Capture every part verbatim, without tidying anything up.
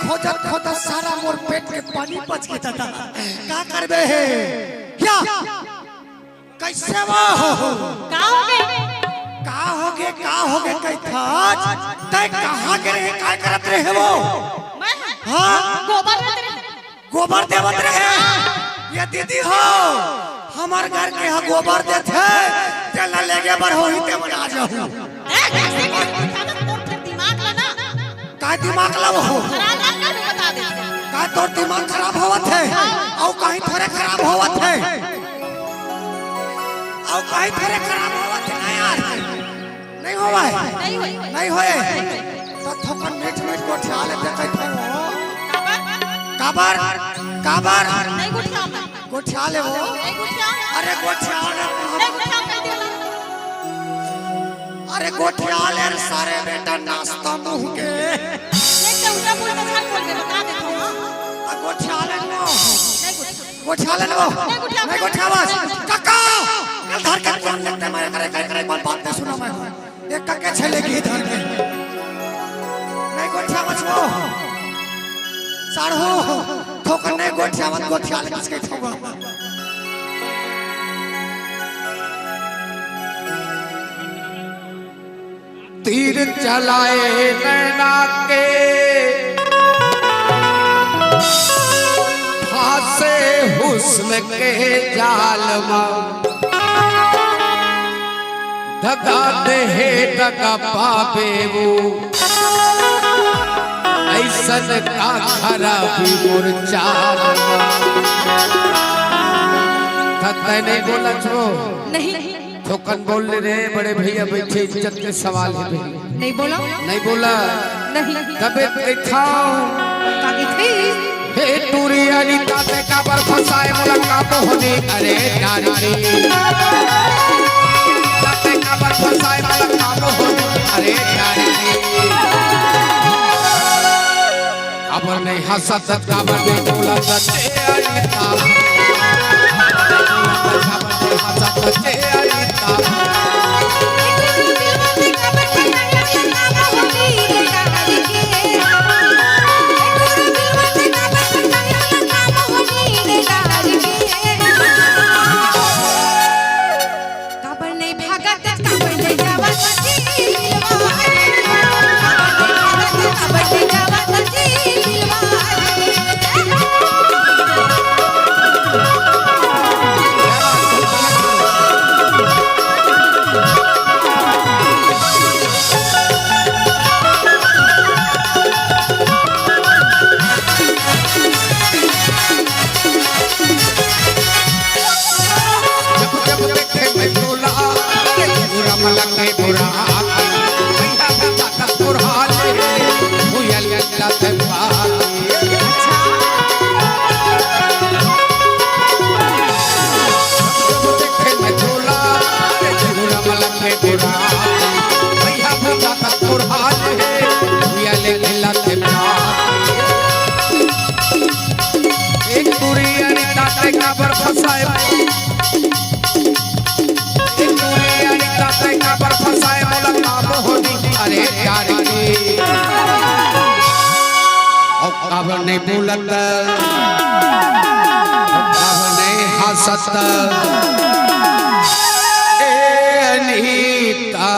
खोजत खोजत सारा मोर पेट के पानी पच गे दादा। का करबे हे? क्या? कैसे वो? का होगे? का होगे, का होगे कहिथस? तैं कहाँ गे रहे, काय करत रहे वो? मैं? हाँ? गोबर देवत रहे। गोबर देवत रहे? ये दीदी हो, हमर घर के ह गोबर देथे, तेला लेगे बर होही, ते मन आ जाहू। ए, कैसे, कैसे, तोर फेर दिमाग ला ना। का दिमाग ला वो? खराब है, मैं भी बता देती हूँ। का तोर दिमाग खराब होवत हे? हाँ। अउ कहीं थोरे खराब होवत हे? अउ कहीं थोरे खराब होवत हे ना यार? नहीं होवय? नहीं होय। नहीं होय? तो थोकन मीठ मीठ गोठिया लेते कहिथों। काबर? काबर? काबर? नहीं गोठियावंव मैं। गोठिया ले वो। नहीं गोठियावंव। अरे गोठिया ले। नहीं गोठियावंव कह दिया। अरे गोठिया ले रे सारे बेटा, नाश्ता मुंह के। नहीं तो उल्टा पुल्टा मत बोल, मैं बता देता हूँ, हाँ। आ गोठिया ले वो। नहीं गोठियावंव। गोठिया ले वो। नहीं गोठियावंव। नहीं गोठियावंव। काका, ये धर के कौन लगता है, मैं करे, करे, करे, कौन बात नहीं सुना मैं। ये कके छले की धर के। नहीं गोठियावंव वो। साढ़ू, थोकन नहीं गोठियावंव, गोठिया ले किसके ठोगा। तीर चलाए नैना के, फांसे हुस्न के जाल मा। दगा देहे दगा पाबे वो, अइसन का खराबी मोर चाल मा। त तैं नहीं बोलस वो? नहीं। थोकन बोल ले रे, बड़े भैया बैठे, इज्जत के सवाल हे भाई। नहीं बोला? नहीं बोला। नहीं। तबे कहिथों। का कहिथे? हे टूरी अनिता, तैं काबर फंसाए मोला काबू होनी, अरे डार्लिंग। तैं काबर फंसाए मोला काबू होनी, अरे डार्लिंग। काबर नहीं हंसत, काबर नहीं बोलत, ए अनिता। काबर नहीं हंसत, ए अनिता। काबर नहीं भागत, काबर नहीं जावत जी दिलवा, काबर नहीं भागत, काबर नहीं जावत जी दिलवा। जब जब देखे मैं तोला, अरे पूरा मलक है बुरा। भैया का ताकत बुरा ले, भूया लल्ला ते पाले। जब जब देखे मैं तोला, अरे पूरा मलक है बुरा। भैया का ताकत बुरा ले, भूया लल्ला ते पाले। एक टूरी अनिता तैं काबर फंसाए, एक टूरी अनिता तैं काबर फंसाए मोला काबू होनी, अरे प्यार की। अउ काबर नहीं बोलत, अउ काबर नहीं हंसत, ए अनिता।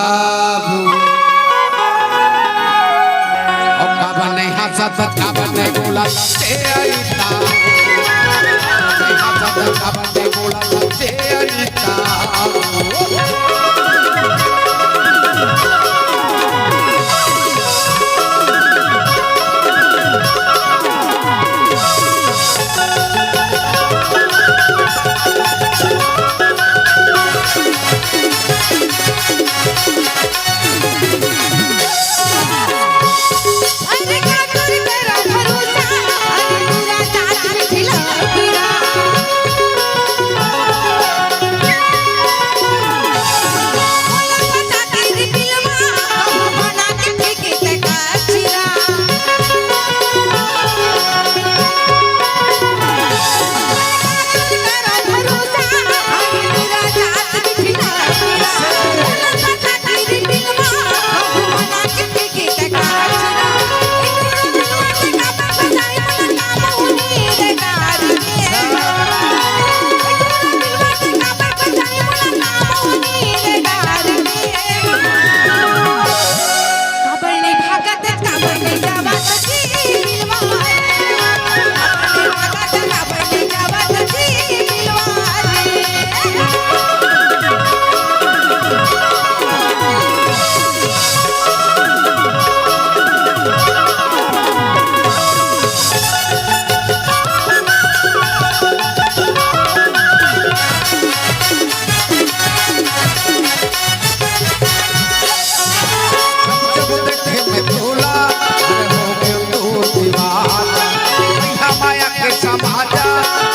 अउ काबर नहीं हंसत, काबर नहीं बोलत, ए अनिता। काबर नहीं हंसत, काबर नहीं बोलत, ए अनिता।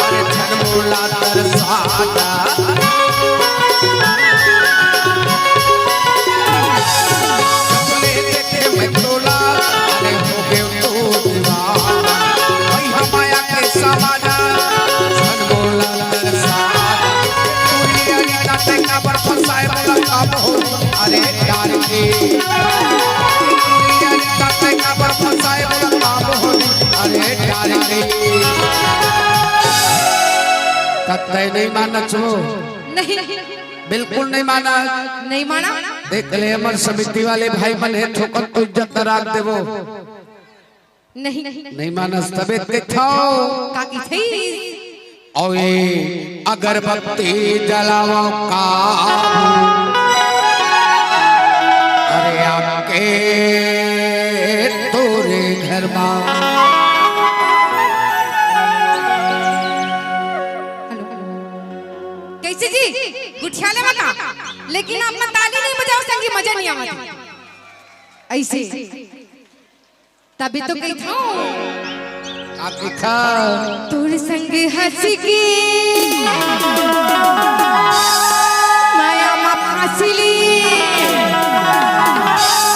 के झन मोला तरसा जा। सपने देखे मैं तोला, अरे हो गयो तो दीवाना। भाई हम माया के समाजा, झन मोला तरसा जा। दुनिया री ताते काबर फसाए मोला काम हो, अरे प्यार के। दुनिया री ताते काबर फसाए मोला काम हो, अरे प्यार के। तब तय नहीं मानत हो? नहीं। बिल्कुल नहीं मानत। नहीं मानत। देख ले, हमर समिति वाले भाई मन हे, थोकन तो इज्जत राख देबो। नहीं। नहीं मानस, तबे ते कहिथंव। का कहिथे? ओए, अगरबत्ती जलावंव का, अरे आके तोरे घर मा। हेलो। कइसे जी? गोठिया लेवा का? लेकिन आप मन ताली नहीं बजाव संगी, मजा नहीं आवत। अइसे। तभी तो कहिथंव। का कहिथंव? तोर संग हंसी के माया मा फांसी ली।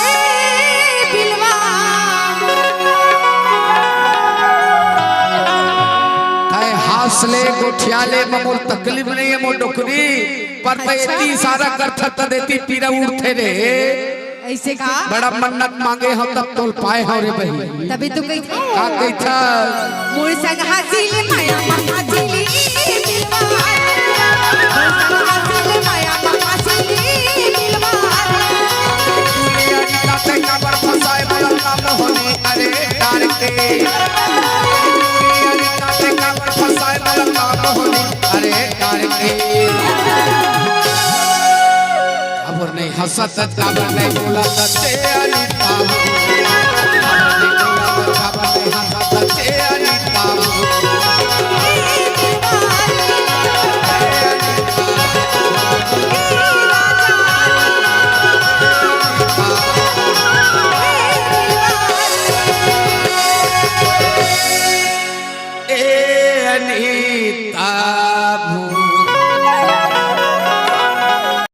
ए बिलवा। तैं हांस ले, गोठिया ले, मोला तकलीफ नहीं हे मोर डोकरी, पर तैं अच्छा। एती इशारा करथस त एती पीरा उठथे रे। अइसे का? बड़ा मन्नत मांगे हंव तब तोला पाए हंव रे बहिनी। तभी तो कहिथंव। का कहिथस? मोर संग हंसी ले माया मा फांसी ली, मोर संग हंसी ले माया मा फांसी ली, दुनिया री ताते काबर फसाए मोला काम होनी, अरे प्यार के। दुनिया री ताते काबर फसाए मोला काम होनी, अरे प्यार के। काबर नहीं हंसत, काबर नहीं बोलत, तेरी ताम। काबर नहीं बोलत, काबर नहीं हंसत, तेरी ताम। ए अनिता भू।